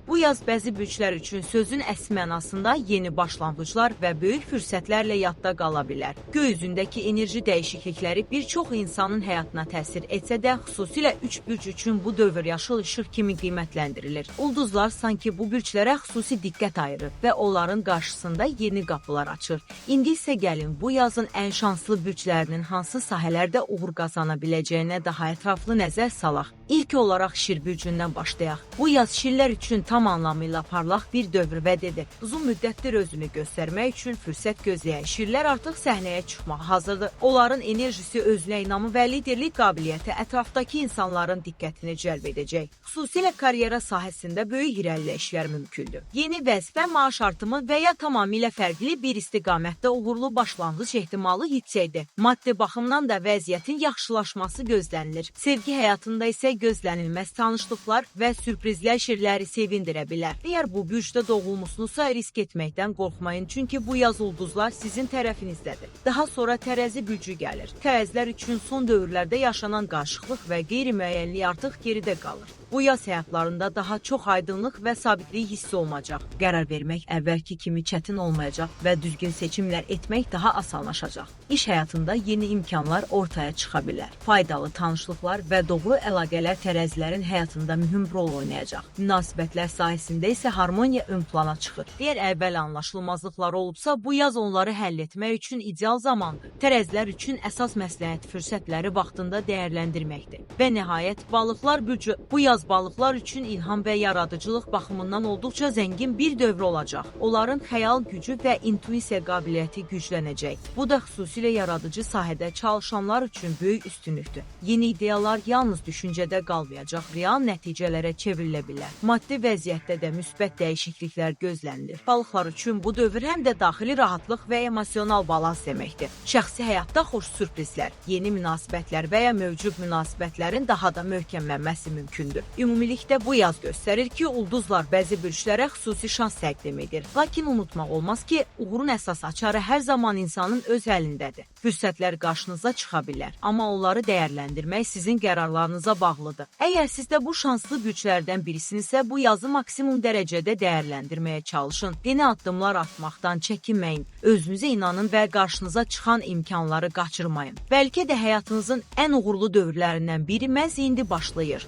Bu yaz bəzi bürclər üçün sözün əsl mənasında yeni başlanğıclar və böyük fürsətlərlə yadda qala bilər. Göy üzündəki enerji dəyişiklikləri bir çox insanın həyatına təsir etsə də, xüsusilə 3 bürc üçün bu dövr yaşıl işıq kimi qiymətləndirilir. Ulduzlar sanki bu bürclərə xüsusi diqqət ayırır və onların qarşısında yeni qapılar açır. İndi isə gəlin bu yazın ən şanslı bürclərinin hansı sahələrdə uğur qazana biləcəyinə daha ətraflı nəzər salaq. İlk olaraq Şir bürcündən başlayaq. Bu yaz şirlər üçün tam anlamıyla parlaq bir dövr vəd edir. Uzun müddətdir özünü göstərmək üçün fürsət gözləyən şirlər artıq səhnəyə çıxmağa hazırdır. Onların enerjisi, özünə inamı və liderlik qabiliyyəti ətrafdakı insanların diqqətini cəlb edəcək. Xüsusilə karyera sahəsində böyük irəliləyişlər mümkündür. Yeni vəzifə, maaş artımı və ya tamamilə fərqli bir istiqamətdə uğurlu başlanğıc ehtimalı yüksəkdir. Maddi baxımdan da vəziyyətin yaxşılaşması gözlənilir. Sevgi həyatında isə gözlənilməz tanışlıqlar və sürprizlər şirləri sevindirə bilər. Əgər bu bürcdə doğulmusunuzsa risk etməkdən qorxmayın, çünki bu yaz ulduzlar sizin tərəfinizdədir. Daha sonra tərəzi bürcü gəlir. Tərəzilər üçün son dövrlərdə yaşanan qarışıqlıq və qeyri-müəyyənlik artıq geridə qalır. Bu yaz həyatlarında daha çox aydınlıq və sabitlik hissi olunacaq. Qərar vermək əvvəlki kimi çətin olmayacaq və düzgün seçimlər etmək daha asanlaşacaq. İş həyatında yeni imkanlar ortaya çıxa bilər. Faydalı tanışlıqlar və doğru əlaqələr tərəzilərin həyatında mühüm rol oynayacaq. Münasibətlər sahəsində isə harmoniya ön plana çıxır. Əgər əvvəl anlaşılmazlıqlar olubsa, bu yaz onları həll etmək üçün ideal zamandır. Tərəzilər üçün əsas məsləhət fürsətləri vaxtında dəyərləndirməkdir. Və nəhayət, balıqlar bürcü bu yaz balıqlar üçün ilham və yaradıcılıq baxımından olduqca zəngin bir dövr olacaq. Onların xəyal gücü və intuisiya qabiliyyəti güclənəcək. Bu da xüsusilə yaradıcı sahədə çalışanlar üçün böyük üstünlükdür. Yeni ideyalar yalnız düşüncədə qalmayacaq, real nəticələrə çevrilə bilər. Maddi vəziyyətdə də müsbət dəyişikliklər gözlənilir. Balıqlar üçün bu dövr həm də daxili rahatlıq və emosional balans deməkdir. Şəxsi həyatda xoş sürprizlər, yeni münasibətlər və ya mövcud münasibətlərin daha da möhkəmlənməsi mümkündür. Ümumilikdə bu yaz göstərir ki, ulduzlar bəzi bürclərə xüsusi şans təqdim edir. Lakin unutmaq olmaz ki, uğurun əsas açarı hər zaman insanın öz əlindədir. Fürsətlər qarşınıza çıxa bilər, amma onları dəyərləndirmək sizin qərarlarınıza bağlıdır. Əgər siz də bu şanslı bürclərdən birisinizsə, bu yazı maksimum dərəcədə dəyərləndirməyə çalışın. Yeni addımlar atmaqdan çəkinməyin. Özünüzə inanın və qarşınıza çıxan imkanları qaçırmayın. Bəlkə də həyatınızın ən uğurlu dövrlərindən biri məhz indi başlayır.